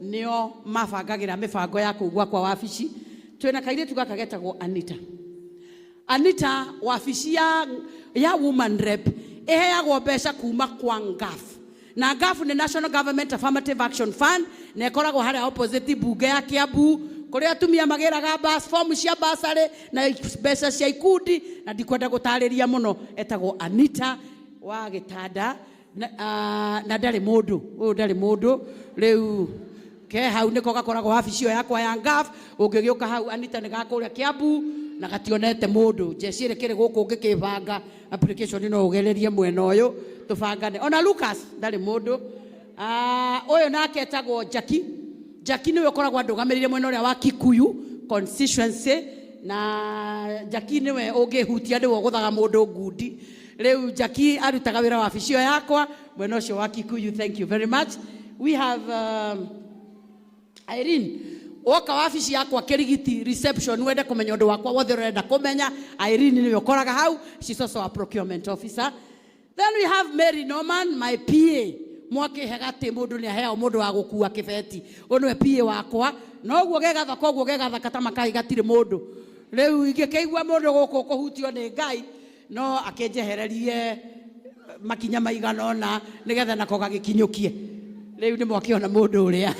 Nĩo mabangagĩra mĩbango ya kũu gwakwa wabici. Twĩna kairĩtu gaka getagwo Anita. Anita, wabici ya woman rep ĩheagwo mbeca kuma kwa NGAAF, na NGAAF nĩ National Government Affirmative Action Fund, na ĩkoragwo harĩa opposite mbunge ya Kiambu, kũrĩa atumia magĩraga bus form cia bursary na mbeca cia ikundi, na ndikwenda gũtarĩria mũno. Etagwo Anita wa gĩtanda na ndarĩ mũndũ ũyũ, ndarĩ mũndũ rĩu ke hau nĩko gakoragwo wabici ĩyo yakwa ya NGAAF. Ũngĩgĩũka hau, Anita nĩ gakũrĩa Kiambu na gationete mũndũ. Njeci ĩrĩ kĩrĩ gũkũ, ũngĩkĩbanga application no ũgererie mwena ũyũ tũbangane. Ona Lucas ndarĩ mũndũ. Ah, ũyũ nake etagwo Jackie. Jackie nĩwe ũkoragwo andũgamĩrĩire mwena ũrĩa wa Kikuyu constituency, na Jackie nĩwe ũngĩhutia, nĩwe ũgũthaga mũndũ ngundi. Rĩu Jackie arutaga wĩra wabici ĩyo yakwa mwena ũcio wa Kikuyu. Thank you very much. We have Irene. Woka wabici yakwa Kirigiti reception, wende kũmenya ũndũ wakwa wothe ũrenda kũmenya, Irene nĩwe ũkoraga hau. She's also a procurement officer. Then we have Mary Norman, my PA. Mwakĩhe gatĩ mũndũ nĩ aheagwo mũndũ wa gũkua kĩbeti. Ũyũ nĩwe PA wakwa. Noguo ge gathaka ũguo, ge gathaka ta makai, gatirĩ mũndũ. Rĩu ingĩkĩigua mũndũ gũkũ kũhutio nĩ Ngai, no akĩnjehererie makinya maigana ũna nĩgetha nako gagĩkinyũkie. Rĩu nĩ mwakĩona mũndũ ũrĩa,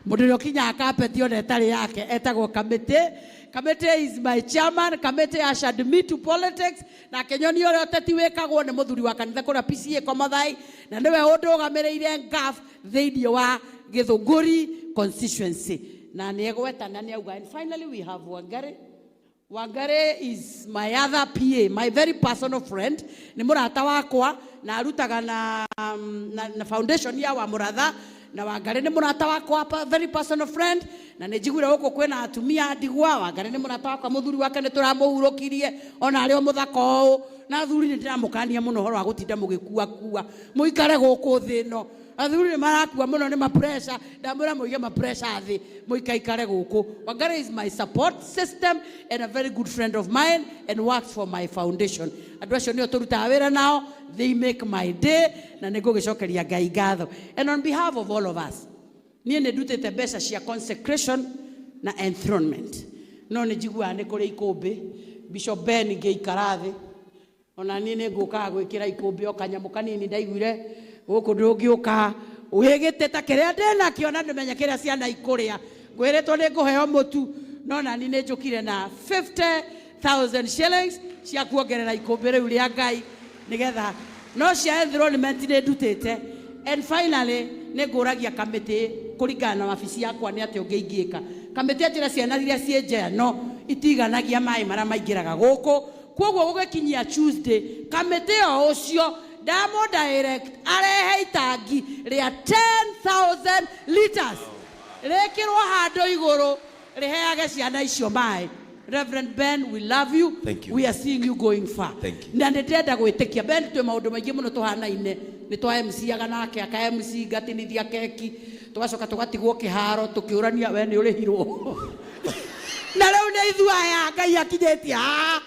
mũndũ ũrĩa ũkinyaga kapeti ona ĩtarĩ yake, etagwo Kamĩtĩ. Kamĩtĩ is my chairman. Kamĩtĩ ushered me to politics na akĩnyonia ũrĩa ũteti wĩkagwo. Nĩ mũthuri wa kanitha kũrĩa PCEA Komathai, na nĩwe ũndũgamĩrĩire NGAAF thĩinĩ wa Gĩthũngũri constituency, na nĩ egwetana nĩ auga. And finally we have Wangari. Wangari is my other PA, my very personal friend. Nĩ mũrata wakwa na arutaga na foundation ya wa Mũratha, na Wangari nĩ mũrata wakwa, very personal friend, na nĩ njiguire gũkũ kwĩna atumia ndigwa. Wangari nĩ mũrata wakwa, mũthuri wake nĩ tũramũhurũkirie ona arĩ o mũthaka ũũ. Na athuri nĩ ndĩramũkania mũno ũhoro wa gũtinda mũgĩkua kua, mũikare gũkũ thĩ ĩno. Athuri nĩ marakua mũno nĩ mapressure. Ndamwĩra mũige mapressure thĩ, mũikaikare gũkũ. Wangari is my support system and a very good friend of mine and works for my foundation. Andũ acio nĩo tũrutaga wĩra nao. They make my day, na nĩ ngũgĩcokeria Ngai ngatho. And on behalf of all of us, niĩ nĩ ndutĩte mbeca cia consecration na enthronement, no nĩ njiguaga nĩ kũrĩ ikũmbĩ. Bishop Ben ngĩikara thĩ, ona niĩ nĩ ngũkaga gwĩkĩra ikũmbĩ o kanyamũ kanini. Ndaiguire gũkũ ndũngĩũka wĩgĩte ta kĩrĩa ndĩnakĩo na ndĩmenye kĩrĩa ciana ikũrĩa. Ngwĩrĩtwo nĩ ngũheo mũtu, no nani nĩ njũkire na 50,000 shillings cia kuongerera ikũmbĩ rĩu rĩa Ngai, nĩgetha no cia enthronement nĩ ndutĩte. And finally, nĩ ngũragia kamĩtĩ kũringana na wabici yakwa nĩ atĩ ũngĩ ingĩka kamĩtĩ anjĩra ciana iria ciĩ nja no itiganagia maĩ marĩa maingĩraga gũkũ. Koguo gũgĩkinyia Tuesday, kamĩtĩ o ũcio ndamũ direct arehe itangi rĩa 10,000 liters, rĩkĩrwo handũ igũrũ, rĩheage ciana icio maĩ. Reverend Ben, we love you. Thank you. We are seeing you going far. Thank you. Na nĩ ndĩrenda gwĩtĩkia Ben, twĩ maũndũ maingĩ mũno tũhanaine. Nĩ twa MC-aga nake, aka MC, ngatinithia keki, tũgacoka tũgatigwo kĩharo tũkĩũrania, we nĩ ũrĩhirwo? Na rĩu nĩ ithuĩ aya Ngai akinyĩtie haha.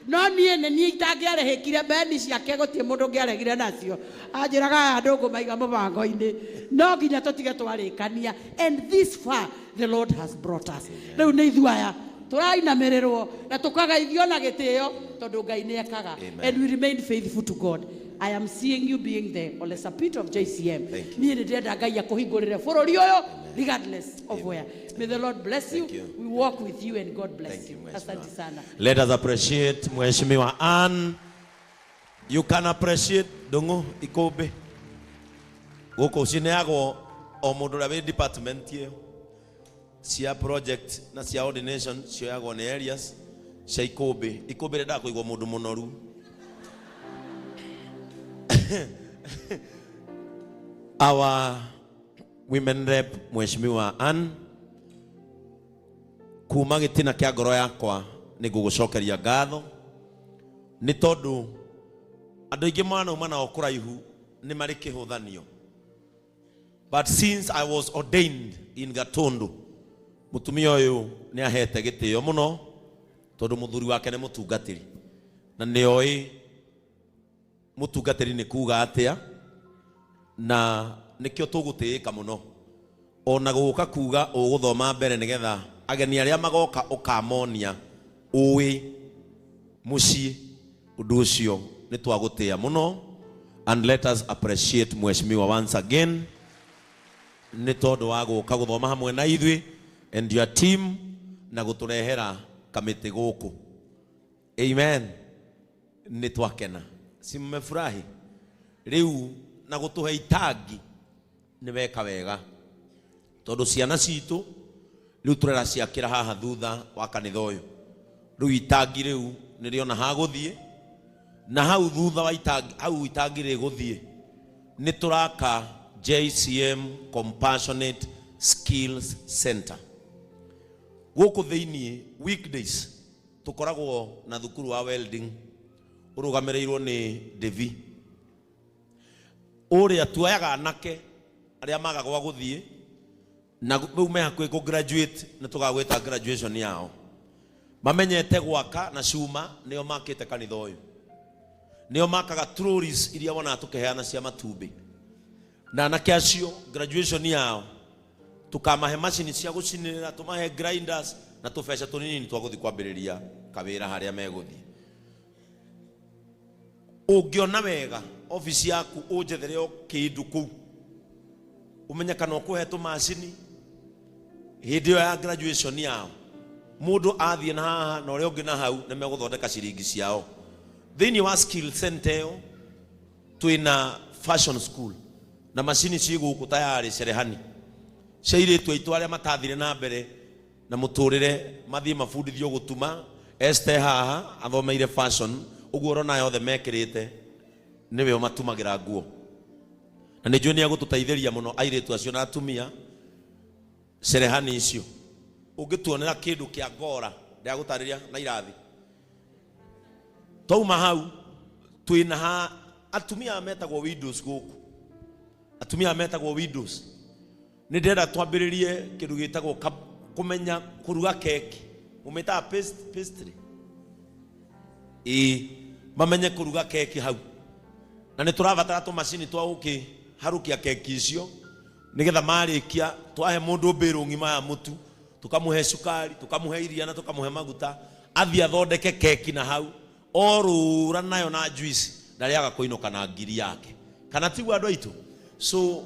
No niĩ nĩ niĩ itangĩarĩhĩkire mbeni ciake, gũtirĩ mũndũ ũngĩaregire nacio. Anjĩraga aya ndũngũmaiga mũbango-inĩ, no nginya tũtige twarĩkania, and this far the Lord has brought us. Rĩu nĩ ithuĩ aya tũrainamĩrĩrwo na tũkagaithio na gĩtĩo, tondũ Ngai nĩ ekaga. Amen. And we remain faithful to God. I am seeing you being the Ole Sapit of JCM. Thank you. Niĩ nĩ ndĩrenda Ngai akũhingũrĩre bũrũri ũyũ regardless of where. May the Lord bless you. Thank you. We walk with you and God bless Thank you. you, Mheshimiwa. Asante sana. Let us appreciate Mheshimiwa Ann. You can appreciate Ndung'u ikũmbĩ. Gũkũ cineagwo o mũndũ ũrĩa wĩ department ĩyo. Cia project na cia ordination cioyagwo nĩ areas cia ikũmbĩ. Ikũmbĩ rĩendaga kũigwo mũndũ mũnoru. Our women rep, Mheshimiwa Ann, kuma gĩtina kĩa ngoro yakwa nĩ ngũgũcokeria ngatho, nĩ tondũ andũ aingĩ manauma nao kũraihu nĩ marĩ kĩhũthanio, but since I was ordained in Gatundu, mũtumia ũyũ nĩ ahete gĩtĩo mũno, tondũ mũthuri wake nĩ mũtungatĩri na nĩ oĩ mũtungatĩri nĩ kuga atĩa, na nĩkĩo tũgũtĩĩka mũno. Ona gũka kuga ũgũthoma mbere nĩgetha ageni arĩa magoka ũkamonia ũĩ mũciĩ. Ũndũ ũcio nĩ twagũtĩa mũno, and let us appreciate mheshimiwa once again nĩ tondũ wa gũka gũthoma hamwe na ithuĩ and your team na gũtũrehera kamĩtĩ gũkũ. Amen. Nĩ twakena, si mmefurahi rĩu na gũtũhe itangi? Nĩ weka wega tondũ ciana citũ rĩu tũrera ciakĩra haha thutha wa kanitha ũyũ. Rĩu itangi rĩu nĩ rĩona ha gũthiĩ, na hau thutha wa itangi, hau itangi rĩgũthiĩ, nĩ tũraka JCM Compassionate Skills Center gũkũ thĩiniĩ. Weekdays tũkoragwo na thukuru wa welding ũrũgamĩrĩirwo nĩ Devi ũrĩa tuoyaga anake arĩa maga gwa gũthiĩ na rĩu me hakuhĩ kũ graduate, nĩ tũgagwĩta graduation yao. Mamenyete gwaka na cuma, nĩo makĩte kanitha ũyũ, nĩo makaga trolleys iria wonaga tũkĩheana cia matumbĩ. Na anake acio graduation yao tukamahe macini cia gũcinĩrĩra, tũmahe grinders na tũbeca tũnini twa gũthiĩ kwambĩrĩria kawĩra harĩa megũthiĩ. Ũngĩona wega ofici yaku, ũnjethere o kĩndũ kũu, ũmenye kana ũkũhe tũmacini hĩndĩ ĩyo ya graduation yao. Mũndũ athiĩ na haha na ũrĩa ũngĩ na hau nĩ megũthondeka ciringi ciao. Thĩinĩ wa skill center ĩyo twĩna fashion school na macini ci gũkũ tayarĩ, cerehani cia airĩtu aitũ arĩa matathire na mbere na mũtũrĩre, mathiĩ mabundithio gũtuma. Esther haha athomeire fashion, ũguo ũrona yothe mekĩrĩte nĩwe ũmatumagĩra nguo, na nĩ njũĩ nĩ egũtũteithĩria mũno airĩtu acio na atumia. Cerehani icio ũngĩtuonera kĩndũ kĩa ngora ndĩragũtarĩria na irathi. Twauma hau, twĩna ha atumia metagwo widows gũkũ, atumia metagwo widows. Nĩ ndĩrenda twambĩrĩrie kĩndũ gĩtagwo kũmenya kũruga keki, mũmĩtaga pastry. Ĩĩ, mamenye kũruga keki hau, na nĩ tũrabatara tũmacini twa gũkĩharũkia keki icio, nĩgetha marĩkia twahe mũndũ mbĩrũ ng'ima ya mũtu, tũkamũhe cukari, tũkamũhe iria na tũkamũhe maguta, athiĩ athondeke keki na hau orũra nayo na juice, ndarĩaga kũinũka na ngiri yake. Kana tiguo, andũ aitũ? So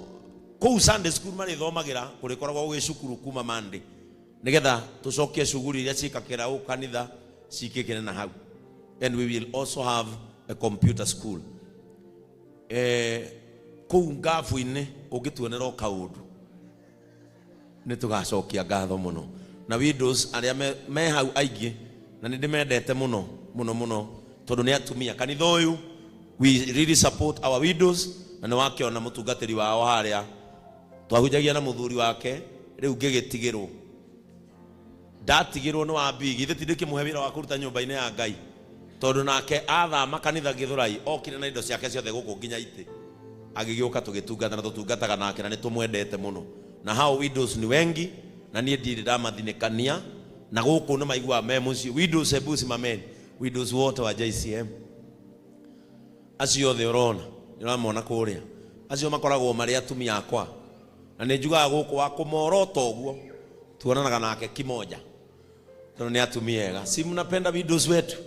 kũu Sunday school marĩthomagĩra, kũrĩkoragwo gwĩ cukuru kuma Monday, nĩgetha tũcokie cuguri iria ciĩkakĩra gũkũ kanitha cikĩkĩre na hau. And we will also have a computer school kũu ngabu-inĩ. Ũngĩtuonera o kaũndũ nĩ tũgacokia ngatho mũno. Na widows arĩa me hau aingĩ, na nĩ ndĩmendete mũno mũno mũno tondũ nĩ atumia kanitha ũyũ. We really support our widows, na nĩ wakĩona mũtungatĩri wao harĩa twahunjagia na mũthuri wake. Rĩu ngĩgĩtigĩrwo, ndatigĩrwo nĩ wa mbigi ithe, tindĩkĩmũhe wĩra wa kũruta nyũmba-inĩ ya Ngai, tondũ nake athama kanitha Gĩthũrai okire na indo ciake ciothe gũkũ nginya itĩ, agĩgĩũka tũgĩtungata na tũtungataga nake na nĩ tũmwendete mũno. Na hao widows ni wengi, na niĩ ndirĩ ndamathinĩkania, na gũkũ nĩ maiguaga me mũciĩ. Widows, hebu simameni, widows wote wa JCM acio othe ũrona, nĩ ũramona kũrĩa, acio makoragwo marĩ atumia akwa, na nĩ njugaga gũkũ wa kũmorota ũguo tuonanaga nake kimoja, tondũ nĩ atumia ega. Si mnapenda widows wetu?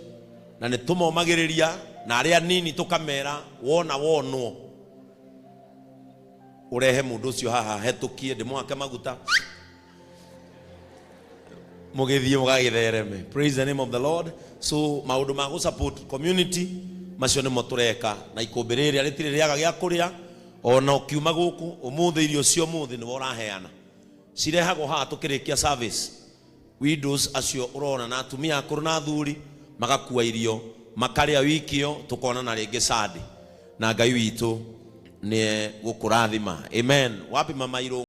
Na nĩ tũmomagĩrĩria, na arĩa nini tũkamera wona wonwo ũrehe mũndũ ũcio haha hetũkie, ndĩmwake maguta, mũgĩthiĩ mũgagĩthereme. Praise the name of the Lord. So maũndũ ma gũ support community macio nĩmo tũreka, na ikũmbĩ rĩrĩa rĩtirĩ rĩaga gĩa kũrĩa. Ona ũkiuma gũkũ ũmũthĩ, irio cia ũmũthĩ nĩwe ũraheana, cirehagwo haha tũkĩrĩkia service. Widows acio ũrona na atumia akũrũ na athuri magakua irio makarĩa wiki ĩyo. Tũkonana rĩngĩ Sunday, na Ngai witũ nĩ gũkũrathima. Amen. Wapi mama Irũngũ?